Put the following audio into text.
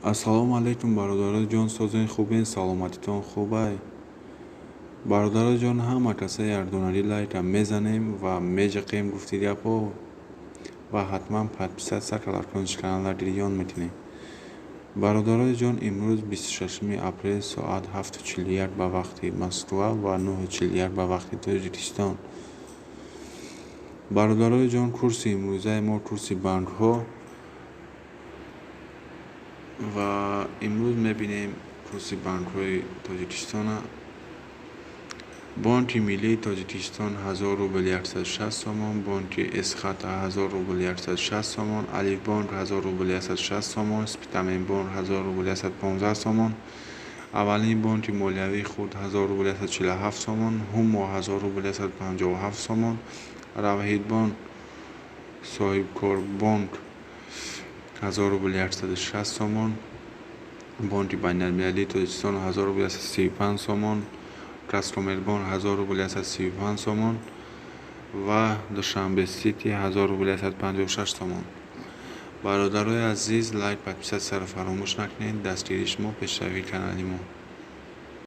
Ассалому алайкум, бародарои ҷон, созен, хубен, саломатитон хубай? Бародарои ҷон, ҳама каса якдонаги лайка мезанем ва меҷиқем, гуфти гапҳо, ва ҳатман подписаться, колокольчик каналра гирён мекунем. Бародарои ҷон, имрӯз 26 апрел, соат 7:41 ба вақти Москва ва 9:41 ба вақти Тоҷикистон. Бародарои ҷон, курси имрӯзаи мо курси банкҳо, ва имрӯз мебинем курси банкҳои Тоҷикистона. Бонки Миллии Тоҷикистон 1000 рубл 160 сомон, бонки Эсхата 1000 рубл 160 сомон, Алифбонк 1000 рубл 160 сомон, Спитаменбонк 1000 рубл 115 сомон, Аввалин бонки молиявии хурд 1000 рубл 147 сомон, Ҳумо 1000 рубл 157 сомон, Равҳидбонк, Соҳибкорбонк 1000 рубл 160 сомон, Бонки Байналмилалии Тоҷикистон 1000 рубл 135 сомон, Казкоммербонк 1000 рубл 135 сомон ва Душанбе Сити 1000 рубл 156 сомон. Бародарои азиз, лайк, подписаться ро фаромӯш накунед. Дастгирии шумо пешравии канали мо.